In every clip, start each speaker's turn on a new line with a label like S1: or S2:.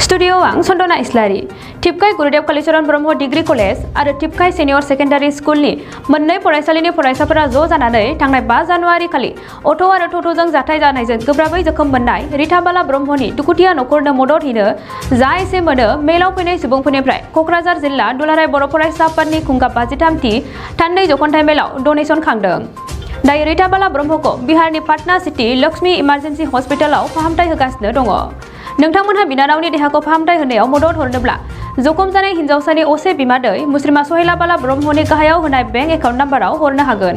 S1: Studio आं सन्दना इस्लारि टिपकाय गुरुदेव Kalicharan Brahma degree college आरो टिपकाय सिनियर सेकेन्डारि स्कुलनि मोननै फरायसालिनि फरायसाफोरा ज' जानानै थांनाय 5 जानुवारि खालि अट' आरो टट'जों जाथाय जानायजों गोब्राबै जोखोम मोननाय रिटाबाला ब्रह्मनि दुखुथिया नखरनो मदद होनो जा एसे मोनो मेलाव फैनाय सुबुंफोरनिफ्राय क'क्राझार जिल्ला दुलाराय बर' फरायसा आफादनि खुंगा 53थि थान्दै जख'न्थाइ मेलाव डनेसन खांदों। दायो रिटाबाला ब्रह्मखौ बिहारनि पाटना सिटी लक्ष्मी इमारजेन्सि हस्पिटालाव फाहामथाय होगासिनो दङ। नोंथांमोनहा बिनानावनि देहाखौ फाहामथाय होनायाव मदद हरनोब्ला जखम जानाय हिन्जावसानि असे बिमादै मुस्रिमा सहेलाबाला ब्रह्मनि गाहायाव होनाय बेंक एकाउन्ट नाम्बाराव हरनो हागोन।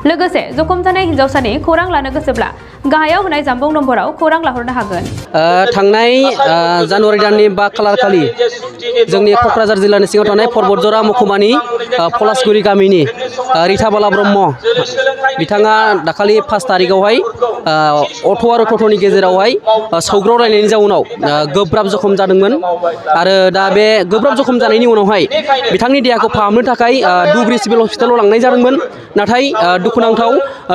S1: लोगोसे जखम जानाय हिन्जावसानि खौरां लानो गोसोब्ला गाहायाव होनाय जानबुं नम्बराव खौरां लाहरनो हागोन।
S2: थांनाय जानुवारि दाननि 5 खालार खालि जोंनि क'क्राझार जिल्लानि सिङाव थानाय परबतजरा महकुमानि पलासगुरि गामिनि रिटाबाला ब्रह्म बिथाङा दाखालि 5 तारिखआवहाय अट' आरो टट'नि गेजेरावहाय सौग्रावलायनायनि जाउनाव गोब्राब जखम जादोंमोन आरो दा बे गोब्राब जखम जानायनि उनावहाय बिथांनि देहाखौ फाहामनो थाखाय धुबुरी सिभिल हस्पिटालाव लांनाय जादोंमोन। नाथाय दुखुनांथाव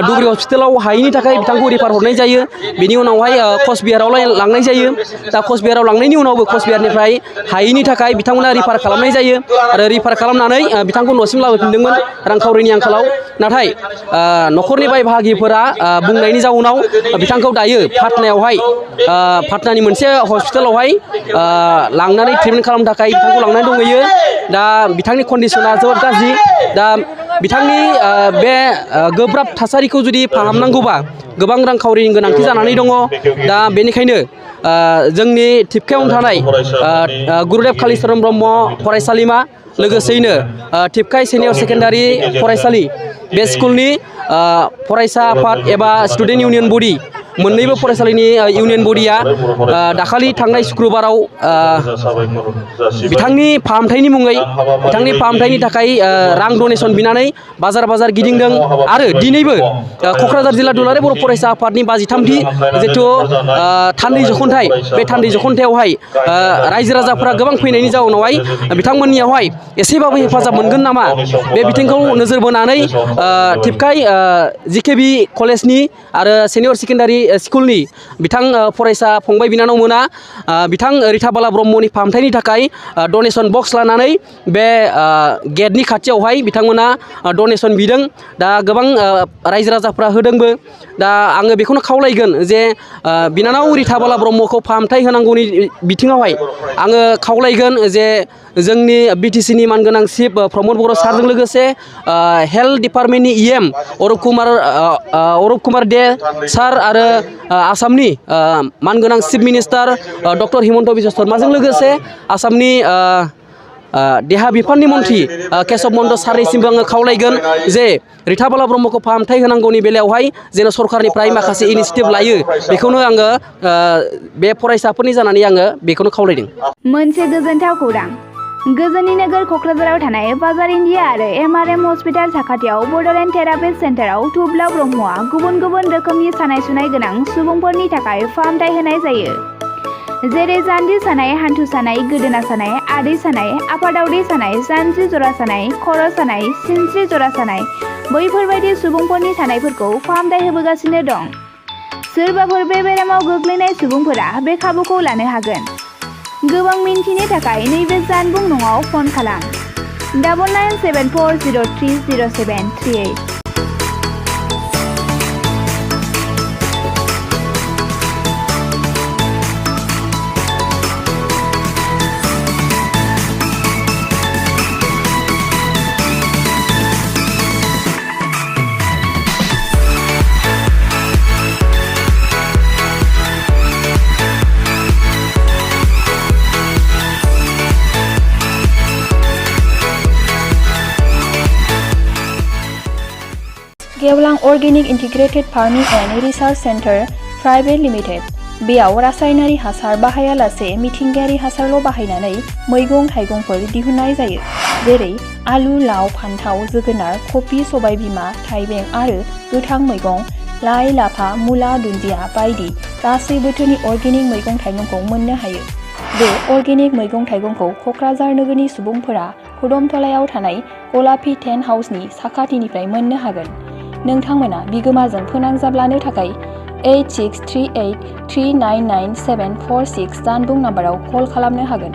S2: धुबुरी हस्पिटालाव हायैनि थाखाय बिथांखौ रिफार हरनाय जायो। बिनि उनावहाय कचबिहाराव लांनाय जायो। दा कचबिहाराव लांनायनि उनावबो कचबिहारनिफ्राय हायैनि थाखाय बिथांमोना रिफार खालामनाय जायो आरो रिफार खालामनानै बिथांखौ न'सिम लाबोफिनदोंमोन रांखावरिनि आंखालाव। नाथाय न'खरनि बाय बाहागिफोरा बुंनायनि जाउनाव बिथांखौ दायो पाटनायावहाय पाटनानि मोनसे हस्पिटालावहाय लांनानै ट्रिटमेन्ट खालामनो थाखाय बिथांखौ लांनानै दंहैयो। दा बिथांनि कन्डिसना जोबोद गाज्रि। दा बिथांनि बे गोब्राब थासारिखौ जुदि फाहामनांगौबा गोबां रांखावरिनि गोनांथि जानानै दङ। दा बेनिखायनो जोंनि टिपकायावनो थानाय गुरुदेव कालीचरण ब्रह्म फरायसालिमा लोगोसेयैनो टिपकाय सिनियर सेकेन्डारि फरायसालि बे स्कुलनि फरायसा आफाद एबा स्टुडेन्ट इउनियन बडि मोननैबो फरायसालिनि इउनियन बडिया दाखालि थांनाय शुक्रबाराव बिथांनि फाहामथायनि मुङै बिथांनि फाहामथायनि थाखाय रां डनेसन बिनानै बाजार गिदिंदों आरो दिनैबो क'क्राझार जिल्ला दुलाराय बर' फरायसा आफादनि 53थि जिथु थान्दै जख'न्थाइ बे थान्दै जख'न्थायावहाय रायजो राजाफोरा गोबां फैनायनि जाउनावहाय बिथांमोननियावहाय एसेबाबो हेफाजाब मोनगोन नामा बे बिथिंखौ नोजोर बोनानै टिपकाय जिकेबि कलेजनि आरो सिनियर सेकेन्डारि स्कुलनि बिथां फरायसा फंबाय बिनानाव मोना बिथां रिटाबाला ब्रह्मनि फाहामथायनि थाखाय डनेसन बक्स लानानै बे गेटनि खाथियावहाय बिथांमोना डनेसन बिदों। दा गोबां रायजो राजाफ्रा होदोंबो। दा आङो बेखौनो खावलायगोन जे बिनानाव रिटाबाला ब्रह्मखौ फाहामथाय होनांगौनि बिथिङावहाय आङो खावलायगोन जे जोंनि बिटिसिनि मानगोनां चिफ प्रमद बर' सारजों लोगोसे हेल्थ डिपार्टमेन्टनि EM अरुप कुमार दे सार आरो आसामनि मानगोनां chief minister doctor Himanta Biswa शर्माजों लोगोसे आसामनि देहा बिफाननि मन्थ्रि केशब मन्डल सारनिसिमबो आङो खावलायगोन जे रिटाबाला ब्रह्मखौ फाहामथाय होनांगौनि बेलायावहाय जेन सरकारनिफ्राय माखासे इनिसिएटिभ लायो बेखौनो आङो बे फरायसाफोरनि जानानै आङो बेखौनो खावलायदों।
S3: मोनसे गोजोनथाव खौरां। गोजोननि नोगोर क'क्राझाराव थानाय बाजार इन्डिया आरो MRM हस्पिटाल साखाथियाव बड'लेण्ड थेरापिस्ट सेन्टाराव थुब्ला ब्रह्मआ गुबुन गुबुन रोखोमनि सानाय सुनाय गोनां सुबुंफोरनि थाखाय फाहामथाय होनाय जायो। जेरै जान्जि सानाय, हान्थु सानाय, गोदोना सानाय, आदै सानाय, आफादावदै सानाय, जानजि जरा सानाय, खर' सानाय, सिनस्रि जरा सानाय बैफोरबायदि सुबुंफोरनि सानायफोरखौ फाहामथाय होबोगासिनो दं। सोरबाफोर बे बेरामाव गोग्लैनाय सुबुंफोरा बे खाबुखौ लानो हागोन। गोबां मिन्थिनो थाखाय नैबे जानबुं नङाव फन खालाम 9974030738।
S4: गेवलां organic integrated farming and research centre private limited बेयाव रासायनारि हासार बाहायालासे मिथिंगायारि हासारल' बाहायनानै मैगं थाइगंफोर दिहुननाय जायो। जेरै आलु, लाव, फान्थाव, जोगोनार, कफि, सबायबिमा, थाइबें आरो गोथां मैगं, लाइ, लाफा, मुला, दुन्दिया बायदि गासै बोथोरनि अर्गेनिक मैगं थाइगंखौ मोननो हायो। बे अर्गेनिक मैगं थाइगंखौ क'क्राझार नोगोरनि सुबुंफोरा खदमथलायाव थानाय गलापी टेन्ट हाउसनि साखाथिनिफ्राय मोननो हागोन। नोंथांमोना बिगोमाजों फोनांजाब लानो थाखाय 8638399746 जानबुं नाम्बाराव कल खालामनो हागोन।